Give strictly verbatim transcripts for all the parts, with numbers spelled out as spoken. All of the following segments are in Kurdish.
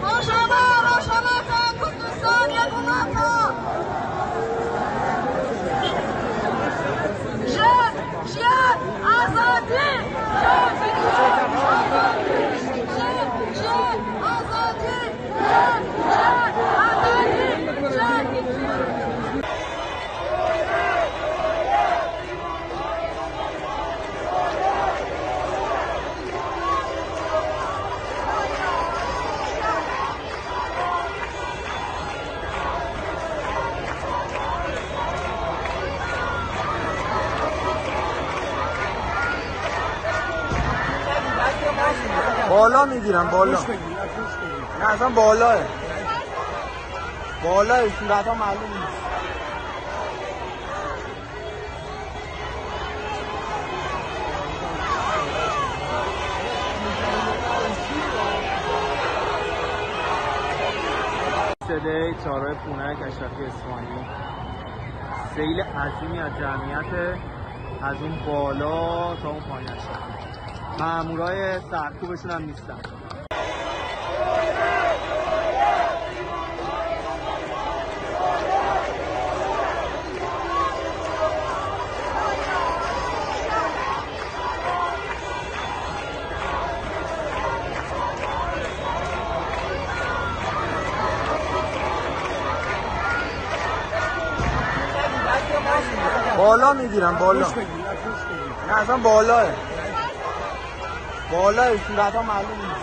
Rojava, Rojava, Kurdistan, Yekûnata! Jiyan, jiyan, azadî! Jiyan, jiyan, azadî! Jiyan, jiyan, azadî! Jiyan! بالا می‌گیرم، بالا. نه، اصلاً بالاه. بالاه، صورت‌ها معلوم نیست. Sedê çarê pûnek Eşrefî Îsfahanî. Seyl ezîm ya cemiyete, ez hûn bala ta hûn payîn Eşrefî. Memûrayê serkû bişin em nîstan. بالا می‌گیرم، بالا. نه، اصلاً بالاه. بالاه، صورت‌ها معلوم نیست.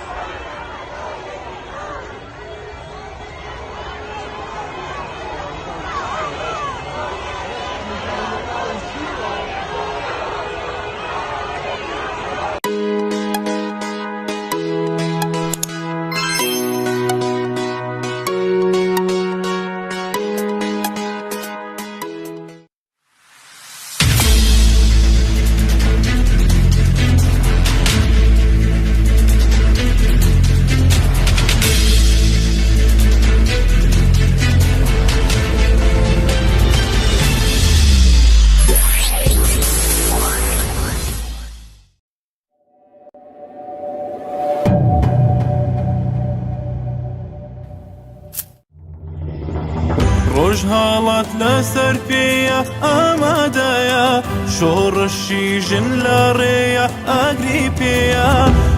Rojhelat li ser pê ye, amade ye, şorişî jin li rê ye, agrî pê ye,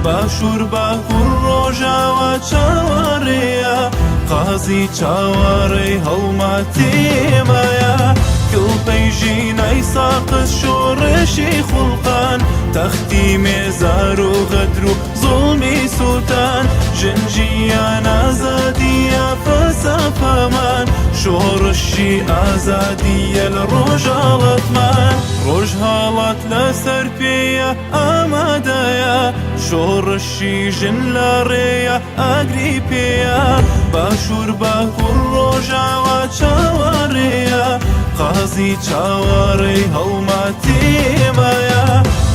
başûr, bakur, rojava çawa rê ye, qazî çawa rê helmatî me ye, kilpey jî ney saqis şorişî xulqan, textî mêzar û xedr û zulmî sûtan, jin jiyan azadî ya felsefe man, şorişî azadî ye li Rojhelat man. Rojhelat li ser pê ye, amade ye, şorişî jin li rê ye, agrî pê ye, başûr, bakur, rojava çawa rê ye, qazî çawa rê helmatî me ye,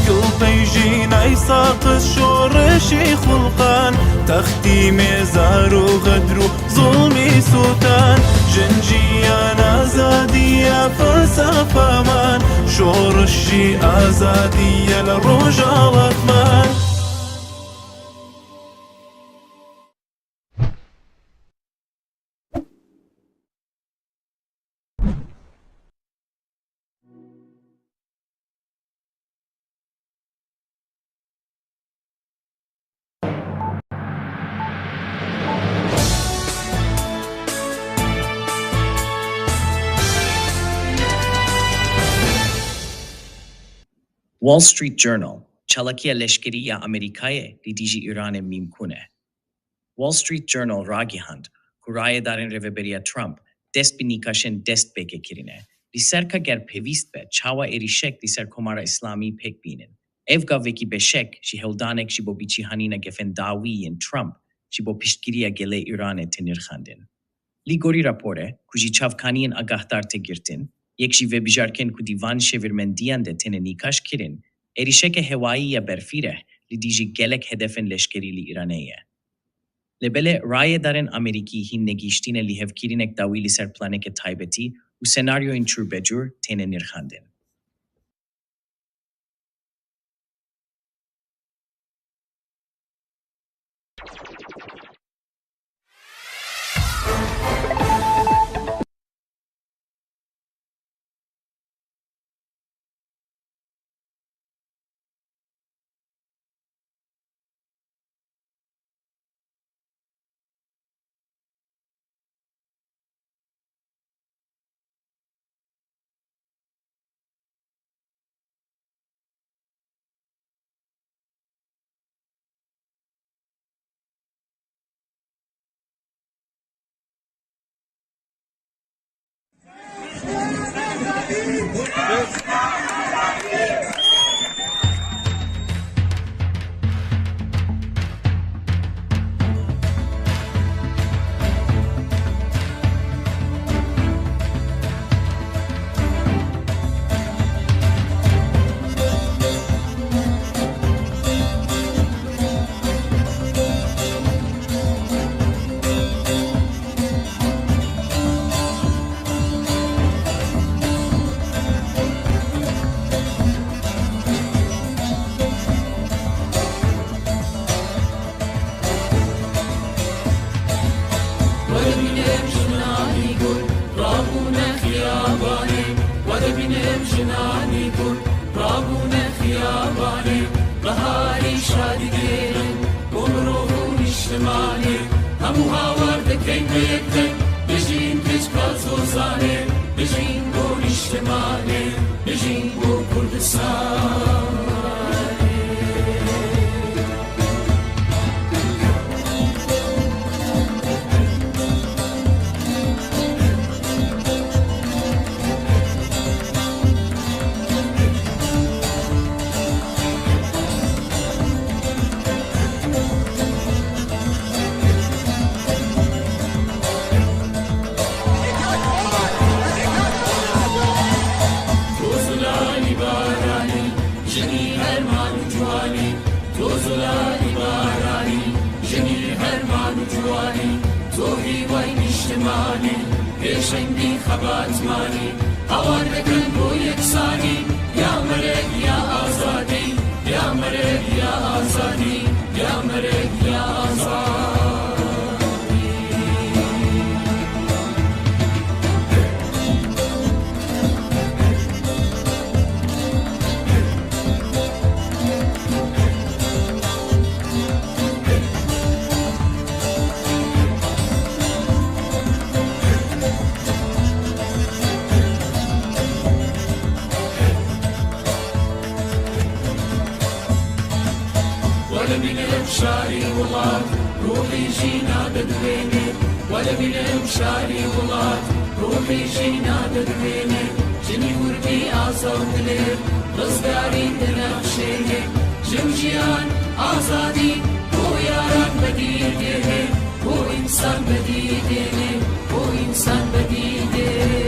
kilpey jî ney Saqız şoreşî xulqan, textî mêzar û xedr û zulmî sûtan. Jin jiyan azadiya felsefe man, şoreş jî azadiya li Rojava man. Wall Street Journal, çalakiya leşkerî ya Amerîkayê li dijî Îranê mîmkûn e. Wall Street Journal ragihand ku rayedarên Rêveberiya Trump dest bi nîqaşên destpêkê kirine, li ser ka ger pêwîst be çawa êrîşek li ser Komara Îslamî pêk bînin. Ev gavekî beşek ji hewldanek ji bo bêcîhanîna gefên dawî yên Trump ji bo piştgiriya gelê Îranê tê nirxandin. Li gorî raporê ku ji çavkaniyên agahdar tê girtin, yek ji vê bijarkên ku di van şêwirmendiyan de têne nîqaş kirin, êrîşeke hewayî ya berfireh li dijî gelek hedefên leşkerî li Îranê ye. Lê belê rayedarên Amerîkî hîn negihiştine lihevkirinek dawî li ser planeke taybetî û senaryoyên çûrbecûr têne nirxandin. Were bînim jinanî gul, rabûne xiyabanê. Were bînim jinanî gul, rabûne xiyabanê. Biharî şadî dêrin, bo mirov û nîştimanê. Hemû hawar dikeyn bi yek deng, bijîn keçika Zozanê, bijîn bo nîştimanê, bijîn bo Kurdistanê. Tozulali baranî, jinî herman û ciwanî. Tozulali baranî, jinî herman û ciwanî. Tohî wey nîştimanî, pêşengî xebatmanî. Hawar dikin bo yeksanî, ya merg ya azadî, ya merg ya azadî, ya merg ya azadî. Wele bînim şarî welat, ruhî jîna didwêne. Wele bînim şarî welat, ruhî jîna didwêne. Jinî wirdî aza û dilêr, rizgarî dinexşêne. Jin jiyan azadî, bo yaran bedî têne, bo însan bedî têne, bo însan bedî têne.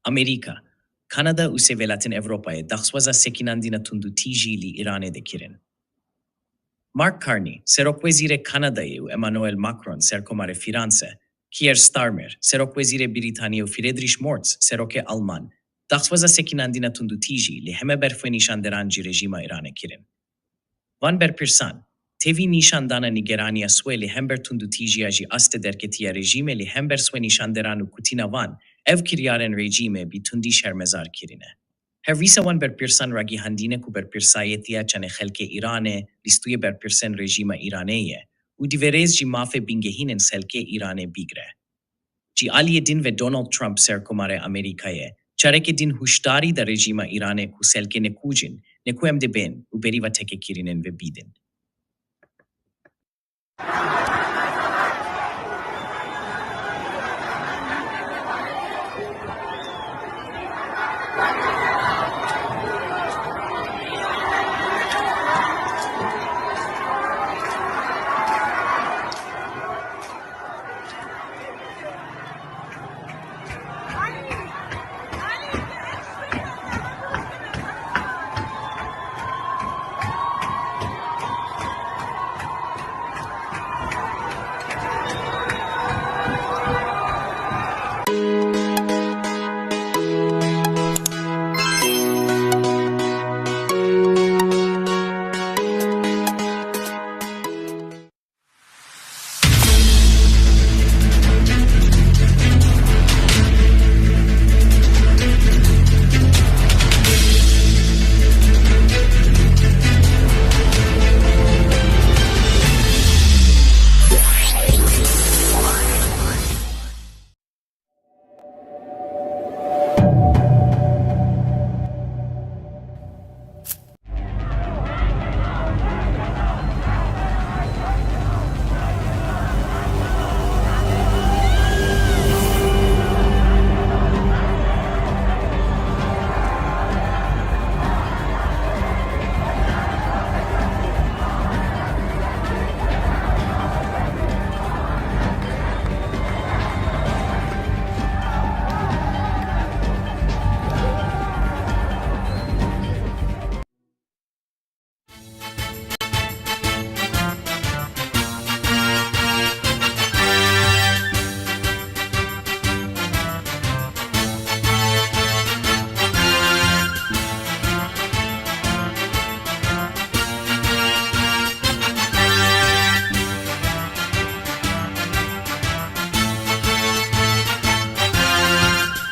Amerîka, Kanada û sê welatên Ewropayê daxwaza sekinandina tundûtîjî li Îranê de kirin. Mark Carney, serokwezîrê Kanadayê û Emmanuel Macron, serkomarê Fîranse, Keir Starmer, serokwezîrê Brîtanî û Friedrich Merz, serokê Alman, daxwaza sekinandina tundûtîjî li hember xwenîşanderan ji rejîma Îranê kirin. Van berpirsan, tevî nîşandana nîgeraniya xwe li hember tundûtîjiya ji astê derketî ya rejîmê li hember xwenîşanderan û kutîna van, ev kiryarên rejîmê bi tundî şermezar kirine. Her wisa wan berpirsan ragihandine ku berpirsayetiya çandê xelkê Îranê li stûyê berpirsên rejîma Îranê ye û divê rêz ji mafê bingehînên xelkê Îranê bigre. Ji aliyê din ve Donald Trump, serkomarê Amerîkayê, careke din huşdarî da rejîma Îranê ku xelkê nekûj in, ne ku em dê bên û berî va tekekirinên ve bidin.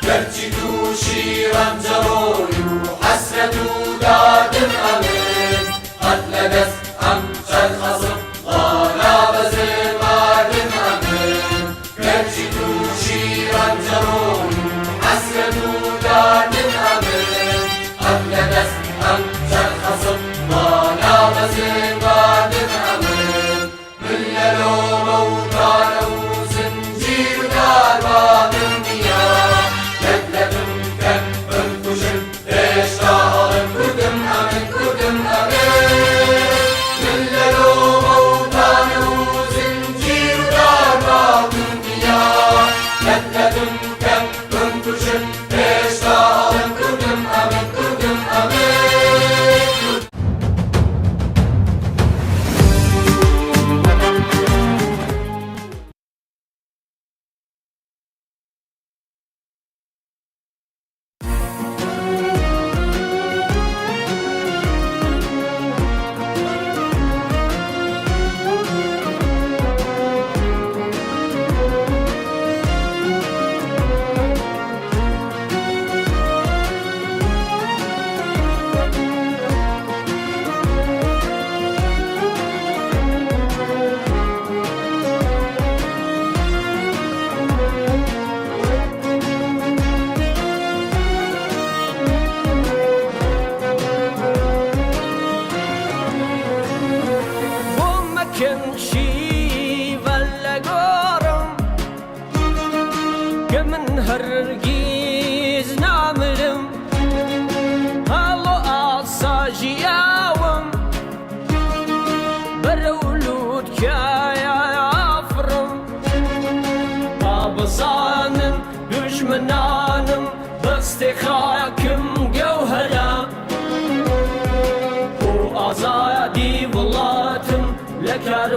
Gerçî tu şîran ceroy û hesret û dadin em in, qet le dest em çerxasib wana bezê badin em in. Gerçî tu şîran ceroy û hesret û dadin em in, qet le dest em çerxasib wana bezê badin em in. Min lelo mewtane û zincîr û darba min diya, yek letim ken bin kujin.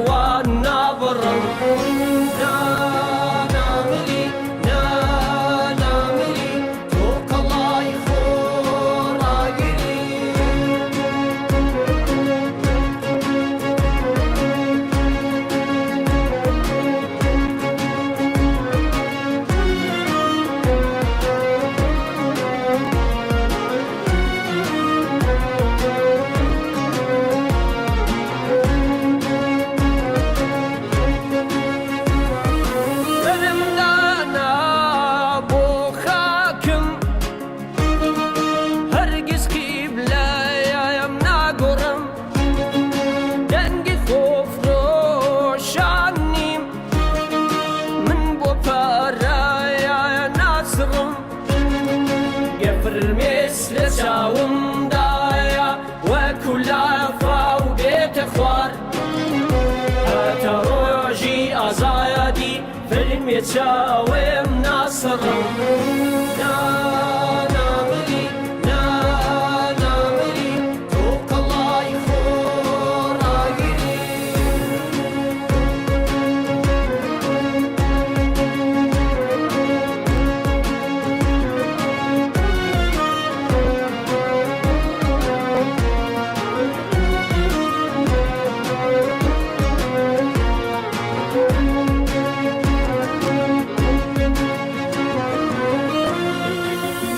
Wan nabirim. Na, na milî, na, na milî, tu qelay xwe ragirî. Berim dana bo xakim, hergiz qîbleya em nagorim. Dengê xwe firoşanîm, min bo paraya nasirim. Gefir mês li çawim daya, wekû lafa û bête xwar. Heta rojî azadî, filmê çawim nasirim. Na, na milî, na, na milî, tu qelay xwe ragirî.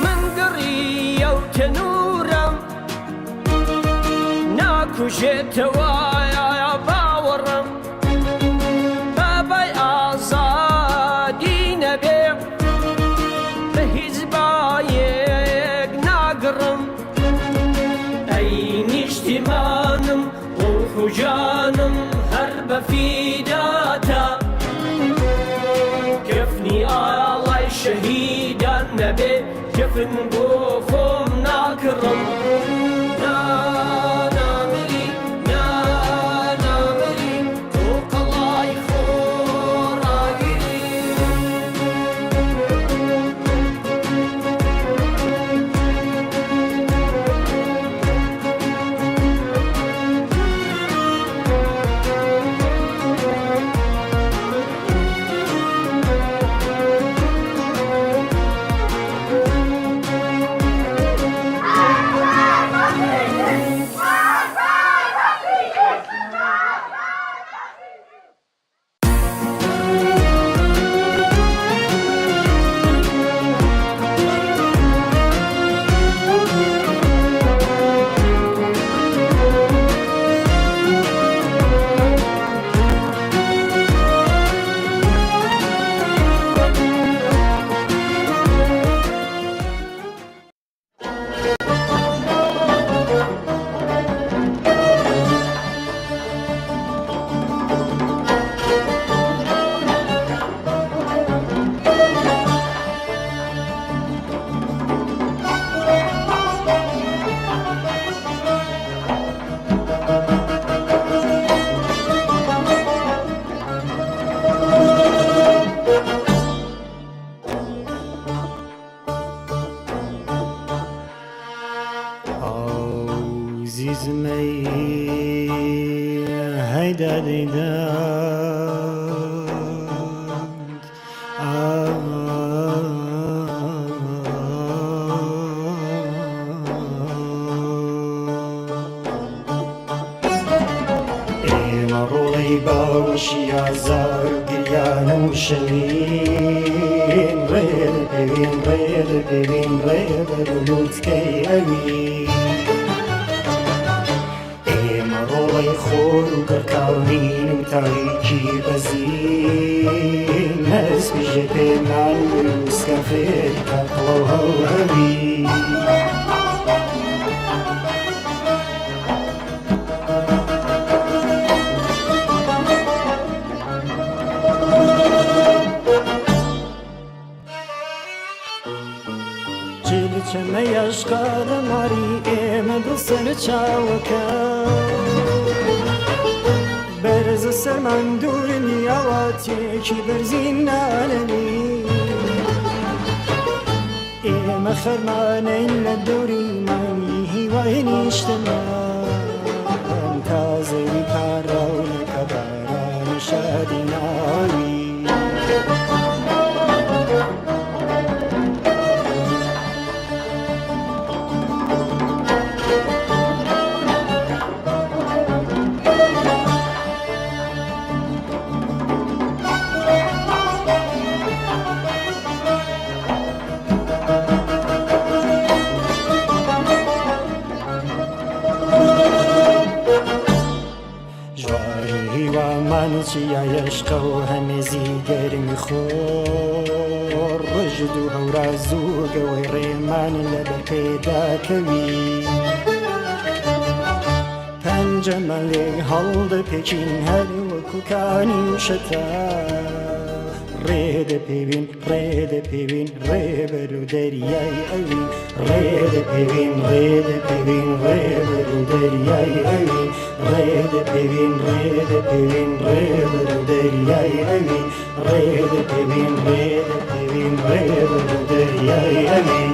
Min giriya û tenûrem, nakujê tewaya bawerim. Babay azadî nebe, bi hîzbayek nagirim. Ey nîştimanim, ruh û canim her be fîda te. Kefnî alay şehîdan nebe, kefin bo xwe nakirim. Na, na milî, na, na milî, tu qelay xwe ragirî. Azîz mey heyda dîdan. Ême rolê baweşiya zar û giryan û şewîn, rê li pêvîn, rê li pêvîn, rê li lûtkey ewî. Ême rolê xor û girkawîn û tarîkî bezîn, hespî jê pê man û skefê teqlo hew hewî. Çi li çemeya ji qalemarî ême di ser çaweke. Berz û serman dûr niya watiyekî berzîn nanemî. Ême xermanên li dûrî mangî hîwayê nîştiman. Tazeyî para û nekeba. Şadî navî. Ji warî wa man çiya yeşqa û hemê zî germî xor. Rij du hewra zû gewê rê man li ber pê dakewî. Pence man lê hildipêçîn her wekû kanî û şeta. Rê dipêvîn, rê dipêvîn, rêber û deryayê ewî. Rê dipêvîn, rê dipêvîn, rêber û deryayê ewî. Rê dipêvîn, rê dipêvîn, rêber û deryayê ewî. Rê dipêvîn, rê dipêvîn, rêber û deryayê ewî.